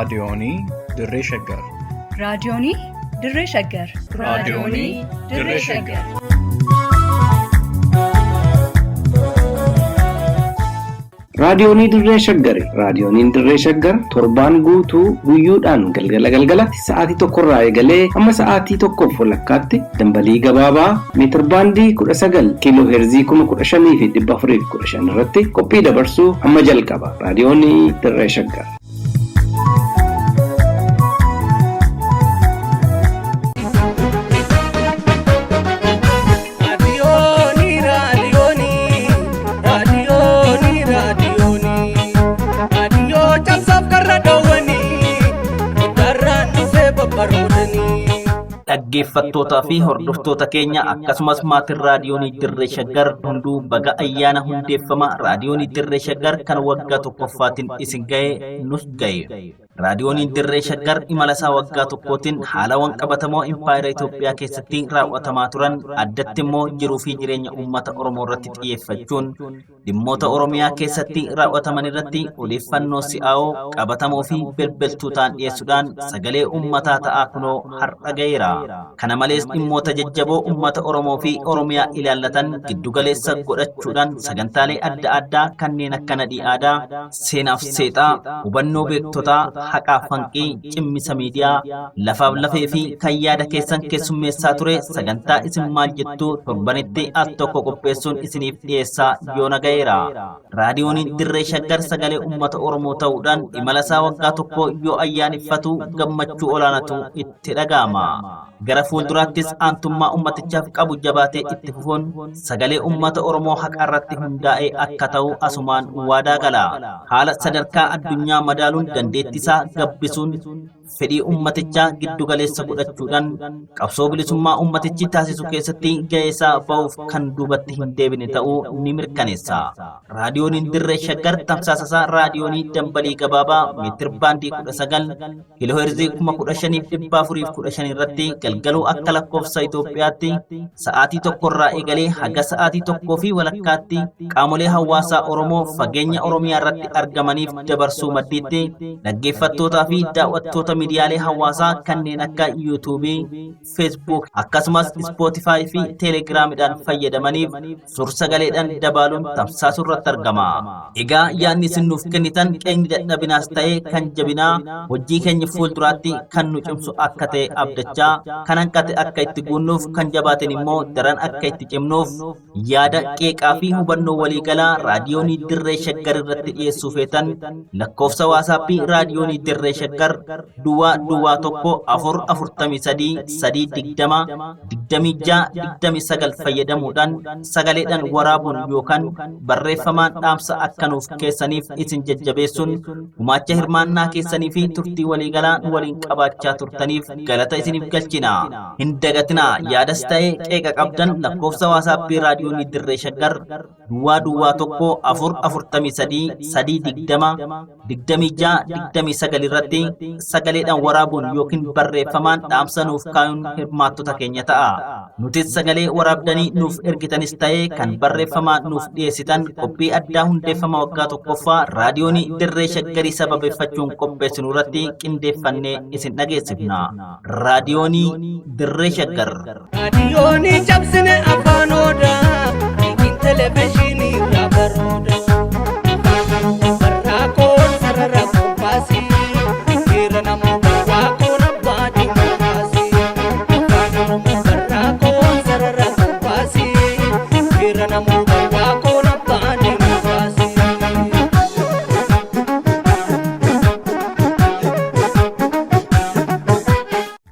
Raadiyoonii Dirree Shaggar. Raadiyoonii Dirree Shaggar. Raadiyoonii Dirree Shaggar. Raadiyoonii Dirree Shaggari. Raadiyooniin Dirree Shaggar torbaan guutuu guyyoodhaan galgala galgalatti sa'aatii tokkorraa eegalee hamma sa'aatii tokkoof walakkaatti dambalii gabaabaa meetirbaandii 19 kiiloo heerzii 15,415 irratti qophii dabarsuu hamma jalqaba. Raadiyoonii Dirree Shaggar. Dhaggeeffattootaa fi hordoftoota keenya akkasumas maatiin Raadiyoonii Dirree Shaggar hunduu baga ayyaana hundeeffama Raadiyoonii Dirree Shaggar kan waggaa tokkoffaatiin isin ga'e nus ga'e. Raadiyooniin Dirree Shaggar imala isaa waggaa tokkootiin haalawwan qabatamoo impaayera Itoophiyaa keessatti raawwatamaa turan addatti immoo jiruu fi jireenya uummata Oromoo irratti xiyyeeffachuun dhimmoota Oromiyaa keessatti raawwataman irratti odeeffannoo si'aawoo qabatamoo fi belbeltuu ta'an dhiyeessuudhaan sagalee uummataa ta'aa kunoo har'a ga'eera. Kana malees dhimmoota jajjaboo uummata Oromoo fi Oromiyaa ilaallatan giddugaleessa godhachuudhaan sagantaalee adda addaa kanneen akka nadhii aadaa, seenaaf seexaa, hubannoo beektotaa, haqaaf hanqii, cimmisa miidiyaa, lafaaf lafee fi kan yaada keessan keessummeessaa ture sagantaa isin maal jettuu torbanitti al tokko qopheessuun isiniif dhiyeessaa yoona ga'eera. Raadiyooniin Dirree Shaggar sagalee uummata Oromoo ta'uudhaan imala isaa waggaa tokko yoo ayyaaneffatu gammachuu olaanaatu itti dhaga'ama. Gara fuulduraattis aantummaa uummatichaaf qabu jabaatee itti fufuun sagalee uummata Oromoo haqa irratti hundaa'ee akka ta'u asumaan waadaa gala. Haala sadarkaa addunyaa madaaluun dandeettii isaa gabbisuun fedhii uummatichaa giddu galeessa godhachuudhaan qabsoo bilisummaa uummatichi taasisu keessatti ga'ee isaa ba'uuf kan duubatti hin deebine ta'uu ni mirkaneessa. Raadiyooniin Dirree Shaggar tamsaasa isaa raadiyoonii dambalii gabaabaa meetir baandii 19 kiiloo heerzii 15,415 irratti galgaluu akka lakkoofsa Itoophiyaatti sa'aatii tokkorraa eegalee haga sa'aatii tokkoo fi walakkaatti qaamolee hawaasaa Oromoo fageenya Oromiyaa irratti argamaniif dabarsuu maddiitti dhaggeeffattootaa fi daawwattoota miidiyaalee hawaasaa kanneen akka yuutuubii, feesbuuk akkasumas ispoootifaayi fi teelegiraamidhaan fayyadamaniif suur-sagaleedhaan dabaaluun tamsaasuu irratti argama. Egaa yaadni isin nuuf kennitan qeeqni dadhabinaas ta'ee kan jabinaa hojii keenya fuulduraatti kan nu cimsu akka ta'e abdachaa kan hanqate akka itti guunnuuf kan jabaaten immoo daran akka itti cimnuuf yaada qeeqaa fi hubannoo waliigalaa Raadiyoonii Dirree Shaggar irratti dhiyeessuu feetan lakkoofsa waasaappii Raadiyoonii Dirree Shaggar duwwaa duwwaa tokko afur afurtamii sadii sadii digdama digdamii ja'a digdamii sagal fayyadamuudhaan sagaleedhaan waraabuun yookaan barreeffamaan dhaamsa akka nuuf keessaniif isin jajjabeessuun gumaacha hirmaannaa keessanii fi turtii waliigalaa nu waliin qabaachaa turtaniif galata isiniif galchina. Hin dagatinaa yaadas ta'ee qeeqa qabdan lakkoofsa waasaappii Raadiyoonii Dirree Shaggar duwwaa duwwaa tokko afur afurtamii sadii sadii digdama digdamii ja'a digdamii sagal irratti sagaleedhaan waraabuun yookiin barreeffamaan dhaamsa nuuf kaayuun hirmaattota keenya ta'a. Nutis sagalee waraabdanii nuuf ergitanis ta'ee kan barreeffamaan nuuf dhiyeessitan qophii addaa hundeeffama waggaa tokkoffaa Raadiyoonii Dirree Shaggarii sababeeffachuun qopheessinu irratti qindeeffannee isin dhageessifna. Raadiyoonii Dirree Shaggar. Raadiyoonii cabsine afaan odaa, ittiin televezyiinii irraa barooda. Barraaqoon sarara kompaasii, seera namoo barraaqoon abbaa dimookiraasii. Afaan Oromoo barraaqoon sarara kompaasii, seera namoo barraaqoon abbaa dimookiraasii.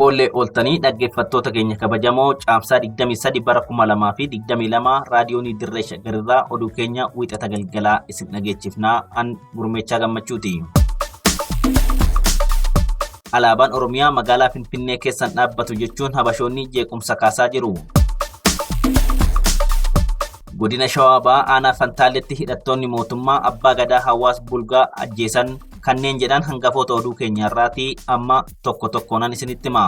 Oollee ooltanii dhaggeeffattoota keenya kabajamoo caamsaa 23 bara 2022 raadiyoonii Dirree Shaggarirraa oduu keenya wiixata galgalaa isin dhageechifnaa an gurmeechaa gammachuuti. Alaabaan Oromiyaa magaalaa Finfinnee keessan dhaabbatu jechuun habashoonni jeequmsa kaasaa jiru. Godina Shawaa Bahaa aanaa Fantaalletti hidhattoonni mootummaa Abbaa Gadaa Hawaas Bulgaa ajjeesan kanneen jedhan hangafoota oduu keenya irraati amma tokko tokkoonan isinitti hima.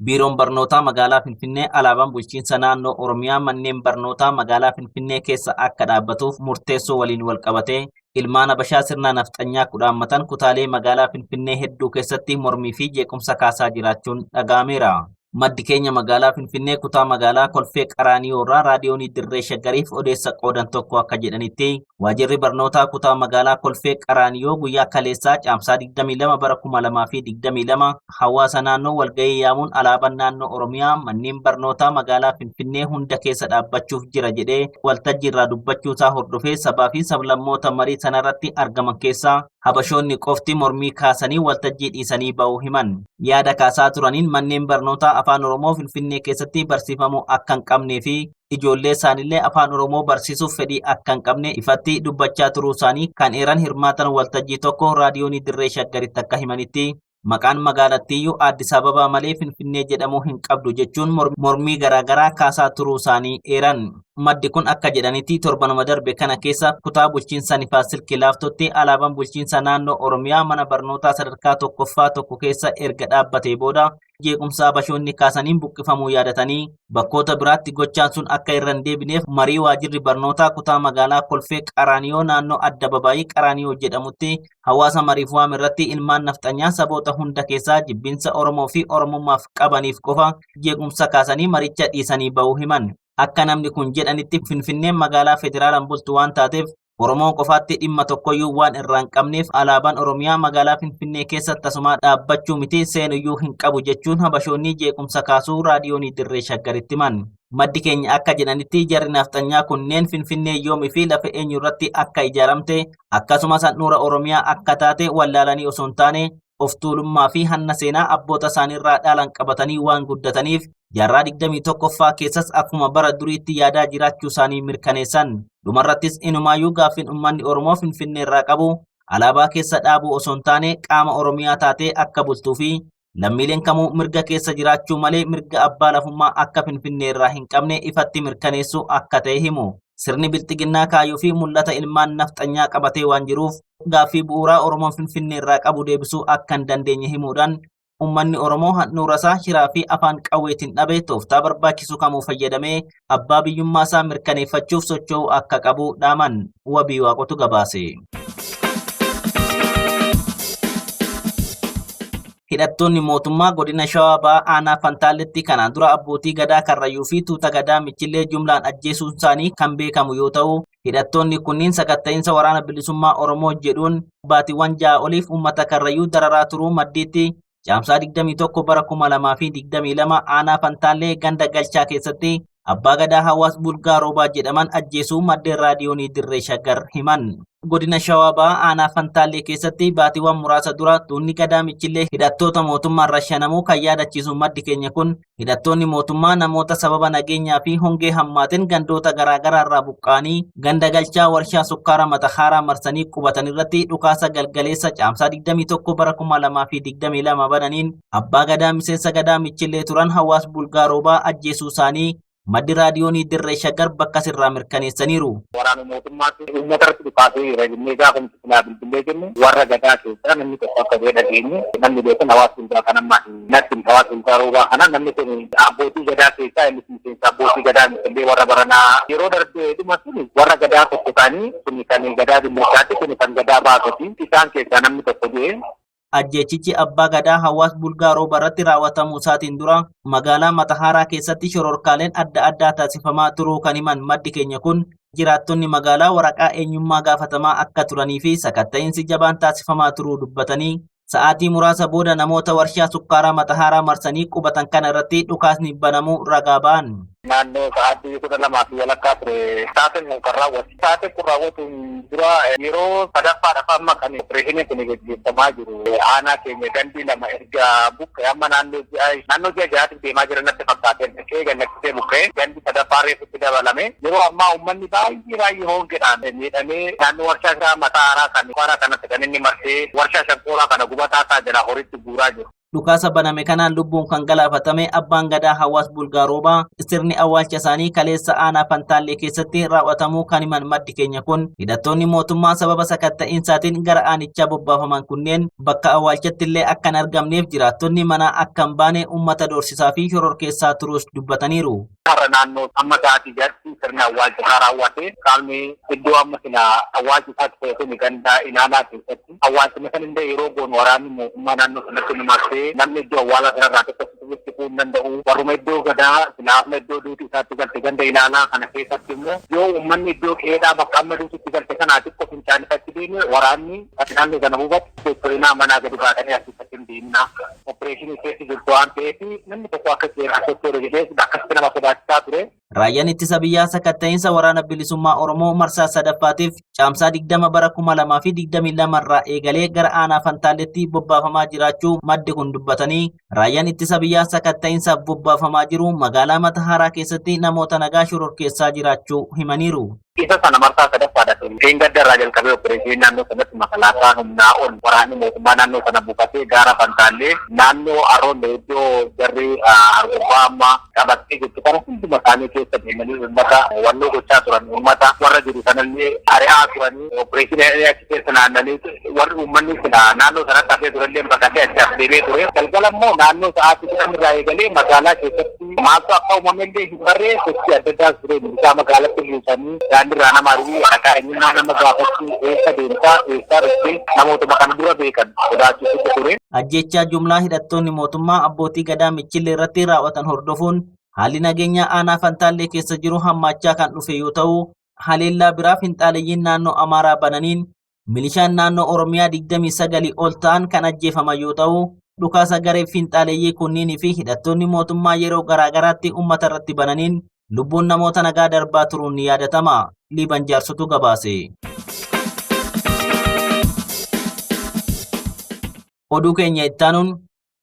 Biiroon Barnootaa Magaalaa Finfinnee alaabaan bulchiinsa naannoo Oromiyaa manneen barnootaa magaalaa Finfinnee keessa akka dhaabbatuuf murteessoo waliin walqabatee ilmaan Habashaa sirna nafxanyaa kudhaammatan kutaalee magaalaa Finfinnee hedduu keessatti mormii fi jeequmsa kaasaa jiraachuun dhaga'ameera. Maddi keenya magaalaa Finfinnee kutaa magaalaa Kolfee Qaraaniyoo irraa raadiyoonii Dirree Shaggariif odeessa qoodan tokko akka jedhanitti, waajjirri barnootaa kutaa magaalaa Kolfee Qaraaniyoo guyyaa kaleessaa Caamsaa 22 bara 2022 hawaasa naannoo walgahii yaamuun alaabaan naannoo Oromiyaa manneen barnootaa magaalaa Finfinnee hunda keessa dhaabbachuuf jira jedhee waltajjii irraa dubbachuusaa hordofee sabaa fi sablammoota marii sanarratti argaman keessaa Habashoonni qofti mormii kaasanii waltajjii dhiisanii ba'uu himan. Yaada kaasaa turaniin manneen barnootaa Afaan Oromoo Finfinnee keessatti barsiifamuu akka hin qabnee fi ijoollee isaaniillee Afaan Oromoo barsiisuuf fedhii akka hin qabne ifatti dubbachaa turuu isaanii kan eeran hirmaatan waltajjii tokko raadiyoonii Dirree Shaggaritti akka himanitti, maqaan magaalattiiyyuu Addis Ababaa malee Finfinnee jedhamuu hin qabdu jechuun mormii garaagaraa kaasaa turuu isaanii eeran. Maddi kun akka jedhanitti, torbanuma darbe kana keessa kutaa bulchiinsa Nifaas Silkii Laaftootti alaabaan bulchiinsa naannoo Oromiyaa mana barnootaa sadarkaa tokkoffaa tokko keessa erga dhaabbatee booda jeequmsa Habashoonni kaasaniin buqqifamuu yaadatanii, bakkoota biraatti gochaan sun akka irra hin deebineef marii waajirri barnootaa kutaa magaalaa Kolfee Qaraaniyoo naannoo Addababaayii Qaraaniyoo jedhamutti hawaasa mariif waame irratti ilmaan nafxanyaa saboota hunda keessaa jibbinsa Oromoo fi Oromummaaf qabaniif qofa jeequmsa kaasanii maricha dhiisanii ba'uu himan. Akka namni kun jedhanitti, Finfinneen magaalaa federaalaan bultu waan taateef Oromoon qofaatti dhimma tokkoyyuu waan irraa hin qabneef alaabaan Oromiyaa magaalaa Finfinnee keessa tasumaa dhaabbachuu miti seenuyyuu hin qabu jechuun Habashoonni jeequmsa kaasuu raadiyoonii Dirree Shaggaritti himan. Maddi keenya akka jedhanitti, jarri nafxanyaa kunneen Finfinnee yoomii fi lafa eenyu irratti akka ijaaramte akkasumas handhuura Oromiyaa akka taate wallaalanii osoo hin taane of tuulummaa fi hanna seenaa abboota isaaniirraa dhaalan qabatanii waan guddataniif jaarraa 21ffaa keessas akkuma bara duriitti yaadaa jiraachuu isaanii mirkaneessan. Dhumarrattis inumaayyuu gaaffiin uummanni Oromoo Finfinnee irraa qabu alaabaa keessa dhaabuu osoo hin taane qaama Oromiyaa taatee akka bultuu fi lammiileen kamuu mirga keessa jiraachuu malee mirga abbaa lafummaa akka Finfinnee irraa hin qabne ifatti mirkaneessuu akka ta'e himu. Sirni bilxiginnaa kaayyoo fi mul'ata ilmaan nafxanyaa qabatee waan jiruuf gaaffii bu'uuraa Oromoon Finfinnee irraa qabu deebisuu akka hin dandeenye himuudhaan, uummanni Oromoo handhuura isaa shiraa fi afaan qawweetiin dhabe tooftaa barbaachisu kamuu fayyadamee abbaa biyyummaa isaa mirkaneeffachuuf socho'uu akka qabu dhaaman. Wabii Waaqotu gabaase. Hidhattoonni mootummaa godina Shawaa Bahaa aanaa Fantaalletti kanaan dura abbootii gadaa Karrayyuu fi tuuta gadaa Michillee jumlaan ajjeesuun isaanii kan beekamu yoo ta'u, hidhattoonni kunniin sakatta'iinsa waraana bilisummaa Oromoo jedhuun baatiiwwan 6 oliif uummata Karrayyuu dararaa turuu maddiitti Caamsaa 21 bara 2022 aanaa Fantaallee ganda Galchaa keessatti abbaa gadaa Hawaas Bulgaa Roobaa jedhaman ajjeesuu maddeen raadiyoonii Dirree Shaggar himan. Godina Shawaa Bahaa aanaa Fantaallee keessatti baatiiwwan muraasa dura tuunni gadaa Michillee hidhattoota mootummaan rashanamuu kan yaadachiisu maddi keenya kun, hidhattoonni mootummaa namoota sababa nageenyaa fi hongee hammaateen gandoota garaagaraa irraa buqqa'anii ganda Galchaa warshaa sukkaara Matahaaraa marsanii qubatan irratti dhukaasa galgaleessa Caamsaa 21 bara 2022 bananiin abbaa gadaa miseensa gadaa Michillee turan Hawaas Bulgaa Roobaa ajjeesuu isaanii maddi raadiyoonii Dirree Shaggar bakka sirraa mirkaneessaniiru. Waraana mootummaatti uummata irratti dhukaasee jira jennee gaafa nuti silaa bilbilee jennu, warra gadaa keessaa namni tokko akka ta'e dhageenye. Namni beekan Hawaas Bulgaa kan amma natti Hawaas Bulgaa Roobaa kana. Namni kun abbootii gadaa keessaa inni miseensa abbootii gadaa misillee warra baranaa yeroo darbee dhuma sun warra gadaa tokko ta'anii, kun kan gadaa Dullachaati, kun kan gadaa Baasoti, isaan keessaa namni tokko du'e. Ajjeechichi abbaa gadaa Hawaas Bulgaa Rooba irratti raawwatamuu isaatiin dura magaalaa Matahaaraa keessatti shororkaaleen adda addaa taasifamaa turuu kan himan maddi keenya kun, jiraattonni magaalaa waraqaa eenyummaa gaafatamaa akka turanii fi sakatta'iinsi jabaan taasifamaa turuu dubbatanii, sa'aatii muraasa booda namoota warshaa sukkaaraa Matahaaraa marsanii qubatan kana irratti dhukaasni banamuu ragaa ba'an. Naannoo sa'aatii 12:30 ture taateen kun kan raawwate. Taateen kun raawwatuun dura yeroo sadaffaadhaaf amma kan opereeshiniin kun gaggeeffamaa jiru. Aanaa keenya gandii lama erga buqqa'e amma naannoo ji'a ja'aatiif deemaa jira natti fakkaate, erga qe'ee gad lakkisee buqqa'e gandi sadaffaa reefutti dabalame. Yeroo ammaa uummanni baay'ee baay'ee hongeedhaan miidhamee naannoo warshaa isaa mataa haaraa kan shukkaaraa kanatti kan inni marsee warshaa shankooraa kana gubataa isaa jala horitti guuraa jiru. Dhukaasa baname kanaan lubbuun kan galaafatame abbaan gadaa Hawaas Bulgaaroobaa sirni awwaalcha isaanii kaleessa aanaa Fantaallee keessatti raawwatamuu kan himan maddi keenya kun hidhattoonni mootummaa sababa sakatta'iinsaatiin gara aanichaa bobbaafaman kunneen bakka awwaalchatti illee akka hin argamneef jiraattonni manaa akka hin baane uummata doorsisaa fi shororkeessaa turuus dubbataniiru. Har'a naannoo amma sa'aatii jaatti sirni awwaalcha isaa raawwate qaamni iddoo amma sila awwaalchi isaatti ta'e kun ganda ilaalaa keessatti awwaalchuma san illee yeroo goonu waraanni mootummaa naannoo sanatti nu marsee namni iddoo awwaalaa sanarraa tokko sitti dhufuu hin danda'u. Warruma iddoo gadaa sila amma iddoo duuti isaatti galte ganda ilaalaa kana keessatti immoo yoo uummanni iddoo qe'eedhaa bakka amma duuti itti galte kanaa xiqqoo fincaanifatti deeme waraanni naannoo sana buufatu socho'inaa manaa gadi baatanii asitti hin deemnaa. Opereeshinii keessa jirtu waan ta'eef namni tokko akka seeraan socho'u jedhee akkasitti nama sodaachisaa ture. Raayyaan ittisa biyyaa sakatta'iinsa waraana bilisummaa Oromoo marsaa sadaffaatiif caamsaa 20 bara 2022 irraa eegalee gara aanaa Fantaalleetti bobbaafamaa jiraachuu maddi kun dubbatanii raayyaan ittisa biyyaa sakatta'iinsaaf bobbaafamaa jiru magaalaa Matahaaraa keessatti namoota nagaa shororkeessaa jiraachuu himaniiru. Isa sana marsaa sadaffaadha ture. Dheengadda irraa jalqabee opereeshiniin naannoo sanatti makalaakaan humnaa ol waraanni mootummaa naannoo sana buufatee gaara Fantaallee naannoo Aroollee iddoo jarri Argobbaa amma qabattee jirtu kana hunduma isaanii keessa deemanii uummata wannoo gochaa turan uummata warra jiru sanallee ari'aa turanii opereeshinii achi keessa naannanii warri uummanni sila naannoo sanatti hafee turellee baqatee achi as deemee ture. Galgala immoo naannoo sa'aatii 10 irraa eegalee magaalaa keessatti maaltu akka uumamellee hin barree sochii adda addaa ture milishaa magaalatti buusanii daandiirraa nama ari'uu waraqaa eenyummaa nama gaafachuu eessa deemtaa eessaa dhuftee namootuma kana dura beekan sodaachisuutu ture. Ajjeechaa jumlaa hidhattoonni mootummaa abbootii gadaa Michillee irratti raawwatan hordofuun haalli nageenyaa aanaa Fantaallee keessa jiru hammaachaa kan dhufe yoo ta'u, haleellaa biraa finxaaleyyiin naannoo Amaaraa bananiin milishaan naannoo Oromiyaa 29 ol ta'an kan ajjeefaman yoo ta'u, dhukaasa garee finxaaleyyii kunniinii fi hidhattoonni mootummaa yeroo garaagaraatti uummata irratti bananiin lubbuun namoota nagaa darbaa turuun ni yaadatama. Liiban Jaarsotu gabaase. Oduu keenya ittaanuun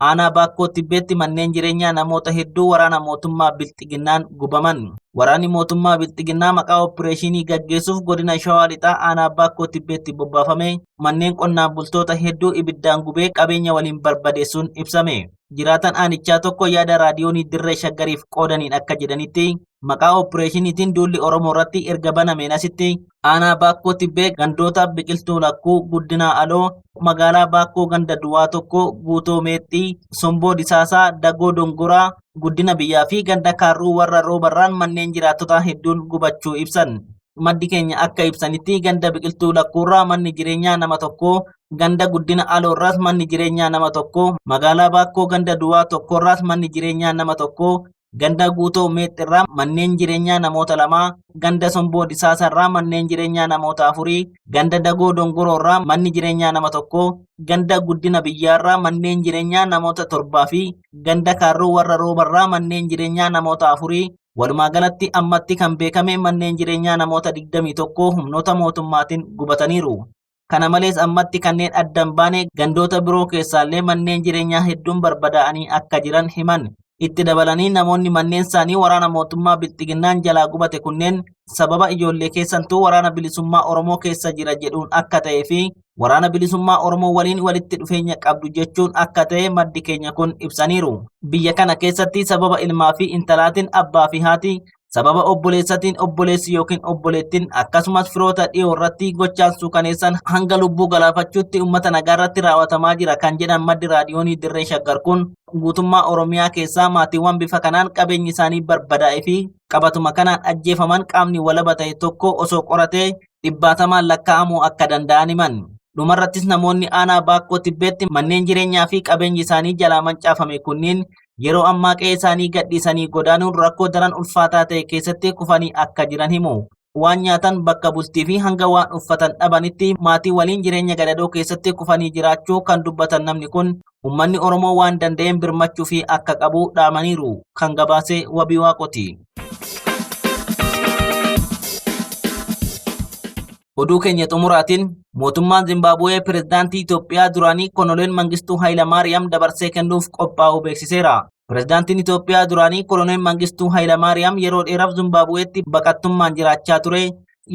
Aanaa Baakkoo Tibbeetti manneen jireenyaa namoota hedduu waraana mootummaa Bilxiginnaan gubaman. Waraanni mootummaa Bilxiginnaa maqaa opereeshinii gaggeessuuf godina Shawaa Lixaa aanaa Baakkoo Tibbeetti bobbaafame manneen qonnaan bultoota hedduu ibiddaan gubee qabeenya waliin barbadeessuun ibsame. Jiraataan aanichaa tokko yaada raadiyoonii Dirree Shaggariif qoodaniin akka jedhanitti maqaa opereeshiniitiin duulli Oromoo irratti erga banameen asitti aanaa Baakkoo Tibbee gandoota Biqiltuu Lakkuu, Guddinaa Aloo, magaalaa Baakkoo ganda Duwwaa 1, Guutoo Meexxii, Somboo Disaasaa, Dagoo Dongoraa, Guddina Biyyaa fi ganda Kaarruu warra Roobarraan manneen jiraattotaa hedduun gubachuu ibsan. Maddi keenya akka ibsanitti ganda Biqiltuu Lakkuurraa manni jireenyaa nama tokkoo, ganda Guddina Aloorraas manni jireenyaa nama tokkoo, magaalaa Baakkoo ganda Duwwaa tokkorraas manni jireenyaa nama tokkoo, Ganda Guutoo Meexxirraa manneen jireenyaa namoota lamaa, ganda Somboo Disaasarraa manneen jireenyaa namoota afurii, ganda Dagoo Dongoroorraa manni jireenyaa nama tokkoo, ganda Guddina Biyyaarraa manneen jireenyaa namoota torbaa fi ganda Kaarruu Warra Roobarraa manneen jireenyaa namoota afurii, walumaa galatti ammatti kan beekame manneen jireenyaa namoota 21 humnoota mootummaatiin gubataniiru. Kana malees ammatti kanneen adda hin baane gandoota biroo keessaallee manneen jireenyaa hedduun barbadaa'anii akka jiran himan. Itti dabalanii namoonni manneen isaanii waraana mootummaa Bilxiginnaan jalaa gubate kunneen sababa ijoollee keessantuu waraana bilisummaa Oromoo keessa jira jedhuun akka ta'ee fi waraana bilisummaa Oromoo waliin walitti dhufeenya qabdu jechuun akka ta'e maddi keenya kun ibsaniiru. Biyya kana keessatti sababa ilmaa fi intalaatiin abbaa fi haati Sababa obboleessatiin obboleessi yookiin obboleettiin akkasumas firoota dhiyoo irratti gochaan suukaneessan hanga lubbuu galaafachuutti uummata nagaa irratti raawwatamaa jira kan jedhan maddi raadiyoonii Dirree Shaggar kun guutummaa Oromiyaa keessaa maatiiwwan bifa kanaan qabeenyi isaanii barbadaa'ee fi qabatuma kanaan ajjeefaman qaamni walaba ta'e tokko osoo qoratee dhibbaatamaan lakkaa'amuu akka danda'an himan. Dhumarrattis namoonni aanaa Baakkoo Tibbeetti manneen jireenyaa fi qabeenyi isaanii jalaa mancaafame kunniin yeroo ammaa qe'ee isaanii gadhiisanii godaanuun rakkoo daran ulfaataa ta'e keessatti kufanii akka jiran himu. Waan nyaatan bakka bultii fi hanga waan uffatan dhabanitti maatii waliin jireenya gadadoo keessatti kufanii jiraachuu kan dubbatan namni kun uummanni Oromoo waan danda'een birmachuu fi akka qabu dhaamaniiru. Kan gabaase Wabii Waaqoti. Oduu keenya xumuraatiin mootummaan Zimbaabuwee pirezidaantii Itoophiyaa duraanii Koloneel Mangistuu Hayilamaariyaam dabarsee kennuuf qophaa'uu beeksiseera. Pirezidaantiin Itoophiyaa duraanii Koloneel Mangistuu Hayilamaariyaam yeroo dheeraaf Zimbaabuweetti baqattummaan jiraachaa ture.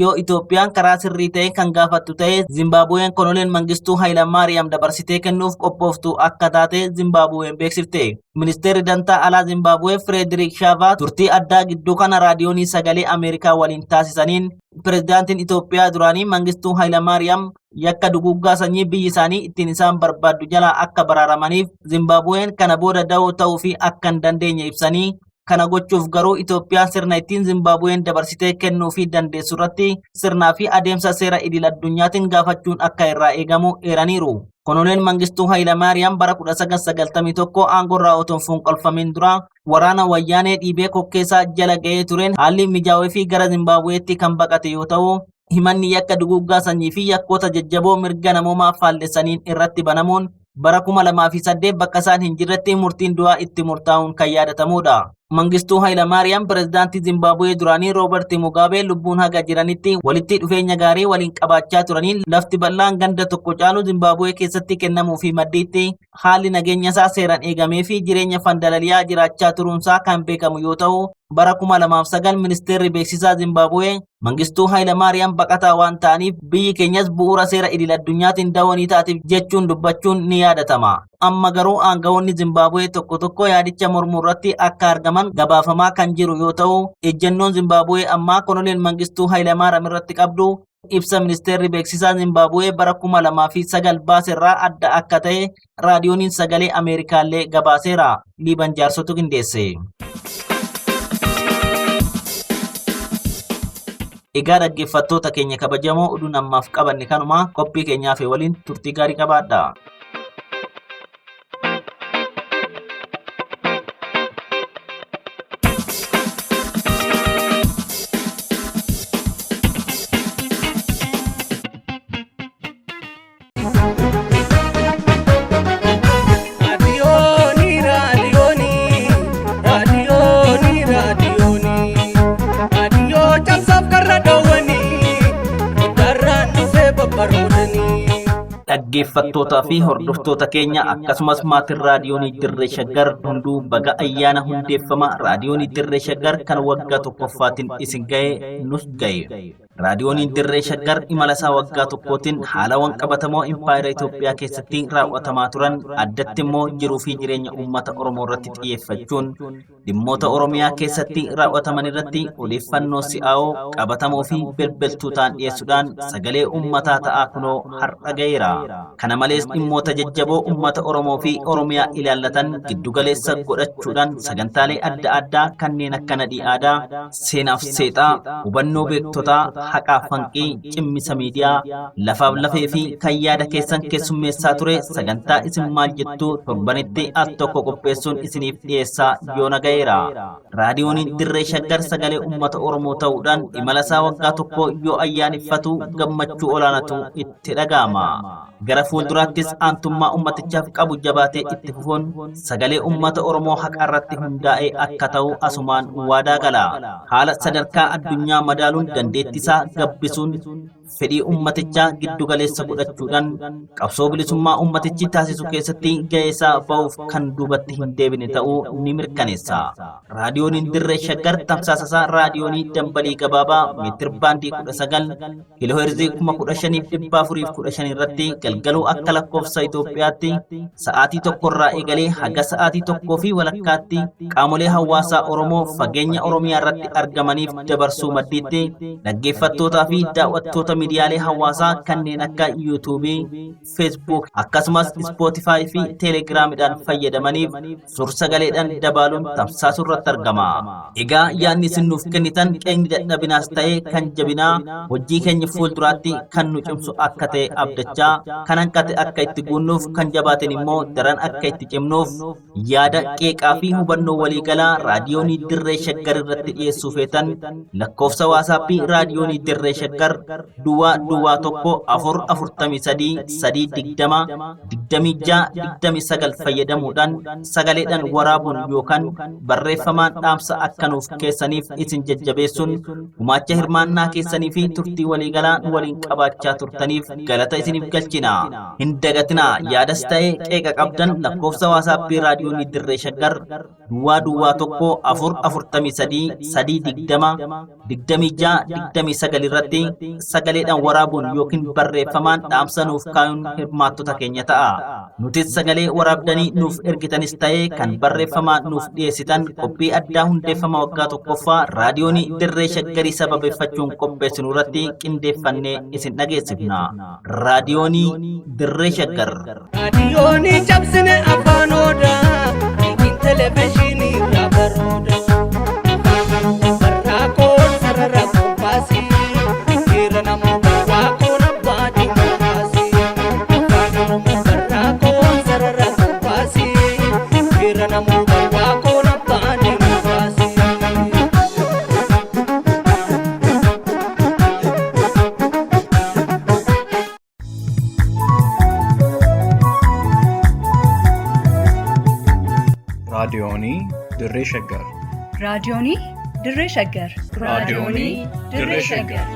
Yoo Itoophiyaan karaa sirrii ta'e kan gaafattu ta'e Zimbaabuween Koloneel Mangistuu Hayilamaariyaam dabarsitee kennuuf qophooftu akka taate Zimbaabuween beeksifte. Ministeerri dantaa alaa Zimbaabuwee Fireediriik Shaavaa turtii addaa gidduu kana raadiyoonii sagalee Ameerikaa waliin taasisaniin pirezidaantiin Itoophiyaa duraanii Mangistuu Hayilamaariyaam yakka duguuggaa sanyii biyyi isaanii ittiin isaan barbaaddu jalaa akka baraaramaniif Zimbaabuween kana booda da'oo ta'uu fi akka hin dandeenye ibsanii kana gochuuf garuu Itoophiyaan sirna ittiin Zimbaabuween dabarsitee kennuu fi dandeessu irratti sirnaa fi adeemsa seera idil addunyaatiin gaafachuun akka irraa eegamu eeraniiru. Koloneel Mangistuu Hayilamaariyaam bara 1991 aangoorraa otoo hin fonqolfamin dura waraana wayyaanee dhiibee kokkeessaa jala ga'ee tureen haalli mijaawee fi gara Zimbaabuweetti kan baqate yoo ta'u himanni yakka duguuggaa sanyii fi yakkoota jajjaboo mirga namoomaa faallessaniin irratti banamuun bara 2008 bakka isaan hin jirretti murtiin du'aa itti murtaa'uun kan yaadatamudha. Mangistuu Hayilamaariyaam pirezidaantii Zimbaabuwee duraanii Roobert Mugaabee lubbuun haga jiranitti walitti dhufeenya gaarii waliin qabaachaa turaniin lafti bal'aan ganda tokko caalu Zimbaabuwee keessatti kennamuu fi maddiitti haalli nageenya isaa seeraan eegamee fi jireenya fandalaliyaa jiraachaa turuunsaa kan beekamu yoo ta'u bara 2009 ministeerri beeksisaa Zimbaabuwee Mangistuu Hayilamaariyaam baqataa waan ta'aniif biyyi keenyas bu'uura seera idil addunyaatiin dawoo ni taatiif jechuun dubbachuun ni yaadatama. Amma garuu aangawoonni Zimbaabuwee tokko tokko yaadicha mormuu irratti akka argaman gabaafamaa kan jiru yoo ta'u ejjennoon Zimbaabuwee ammaa Koloneel Mangistuu Hayilamaariyaam irratti qabdu ibsa ministeerri beeksisaa Zimbaabuwee bara 2009 baaserraa adda akka ta'e raadiyooniin sagalee Ameerikaallee gabaaseera. Liiban jaarsotu qindeesse. Egaa dhaggeeffattoota keenya kabajamoo oduun ammaaf qabanne kanuma qophii keenyaaf waliin turtii gaarii qabaadha. Raadiyoonii raadiyoonii raadiyoonii raadiyoonii raadiyoo camsaaf karra dhoowwanii garraan dhufee babbaroodanii. Dhaggeeffattootaa fi hordoftoota keenya akkasumas maatiin raadiyoonii Dirree Shaggar hunduu baga ayyaana hundeeffama raadiyoonii Dirree Shaggar kan waggaa tokkoffaatiin isin ga'e nus ga'e. Raadiyooniin Dirree Shaggar imala isaa waggaa tokkootiin haalawwan qabatamoo impaayera Itoophiyaa keessatti raawwatamaa turan addatti immoo jiruu fi jireenya uummata Oromoo irratti xiyyeeffachuun dhimmoota Oromiyaa keessatti raawwataman irratti odeeffannoo si'aawoo qabatamoo fi belbeltuu ta'an dhiyeessuudhaan sagalee uummataa ta'aa kunoo har'a ga'eera. Kana malees dhimmoota jajjaboo uummata Oromoo fi Oromiyaa ilaallatan giddugaleessa godhachuudhaan sagantaalee adda addaa kanneen akka nadhii aadaa, seenaaf seexaa, hubannoo beektotaa, haqaaf hanqii, cimmisa miidiyaa, lafaaf lafee fi kan yaada keessan keessummeessaa ture sagantaa isin maal jettu torbanitti al tokko qopheessuun isiniif dhiyeessaa yoona ga'eera. Raadiyooniin Dirree Shaggar sagalee uummata Oromoo ta'uudhaan imala isaa waggaa tokko yoo ayyaaneffatu gammachuu olaanaatu itti dhaga'ama. Gara fuulduraattis aantummaa uummatichaaf qabu jabaatee itti fufuun sagalee uummata Oromoo haqa irratti hundaa'ee akka ta'u asumaan waadaa gala. Haala sadarkaa addunyaa madaaluun dandeettii isaa gabbisuun fedhii uummatichaa giddu galeessa godhachuudhaan qabsoo bilisummaa uummatichi taasisu keessatti ga'ee isaa ba'uuf kan duubatti hin deebine ta'uu ni mirkaneessa. Raadiyooniin Dirree Shaggar tamsaasa isaa raadiyoonii dambalii gabaabaa meetir baandii 19 kiilooheerzii 15,415 irratti galgaluu akka lakkoofsa Itoophiyaatti sa'aatii tokkorraa eegalee haga sa'aatii tokkoo fi walakkaatti qaamolee hawaasaa Oromoo fageenya Oromiyaa irratti argamaniif dabarsuu maddiitti dhaggeeffattootaa fi daawwattoota miidiyaalee hawaasaa kanneen akka yuutuubii, feesbuuk akkasumas ispoootifaay fi teelegiraamidhaan fayyadamaniif suur-sagaleedhaan dabaaluun tamsaasuu irratti argama. Egaa yaadni isin nuuf kennitan qeeqni dadhabinaas ta'e kan jabinaa hojii keenya fuulduraatti kan nu cimsu akka ta'e abdachaa kan hanqate akka itti guunnuuf kan jabaaten immoo daran akka itti cimnuuf yaada qeeqaa fi hubannoo waliigalaa raadiyoonii Dirree Shaggar irratti dhiyeessuu feetan lakkoofsa waasaappii raadiyoonii Dirree Shaggar duwwaa duwwaa 1 4 43 3 20 26 29 fayyadamuudhaan sagaleedhaan waraabuun yookaan barreeffamaan dhaamsa akka nuuf keessaniif isin jajjabeessuun gumaacha hirmaannaa keessanii fi turtii waliigalaa nu waliin qabaachaa turtaniif galata isiniif galchina. Hin dagatinaa yaadas ta'ee qeeqa qabdan lakkoofsa waasaappii raadiyoonii Dirree Shaggar Duwwaa duwwaa 1 4 43 3 20 26 29 irratti sagaleedhaan waraabuun yookiin barreeffamaan dhaamsa nuuf kaayuun hirmaattota keenya ta'a. Nutis sagalee waraabdanii nuuf ergitanis ta'ee kan barreeffamaan nuuf dhiyeessitan qophii addaa hundeeffama waggaa tokkoffaa raadiyoonii Dirree Shaggarii sababeeffachuun qopheessinu irratti qindeeffannee isin dhageessifna. Raadiyoonii Dirree Shaggar. Raadiyoonii cabsine afaan odaa, ittiin televezyiinii irraa barooda. Barraaqoon sarara kompaasii, dhiira namoo barraaqoon abbaa dimookiraasii. Afaan Oromoo barraaqoon sarara kompaasii, dhiira namoo barraaqoon abbaa dimookiraasii. Raadiyoonii Dirree Shaggar. Raadiyoonii Dirree Shaggar. Raadiyoonii Dirree Shaggar.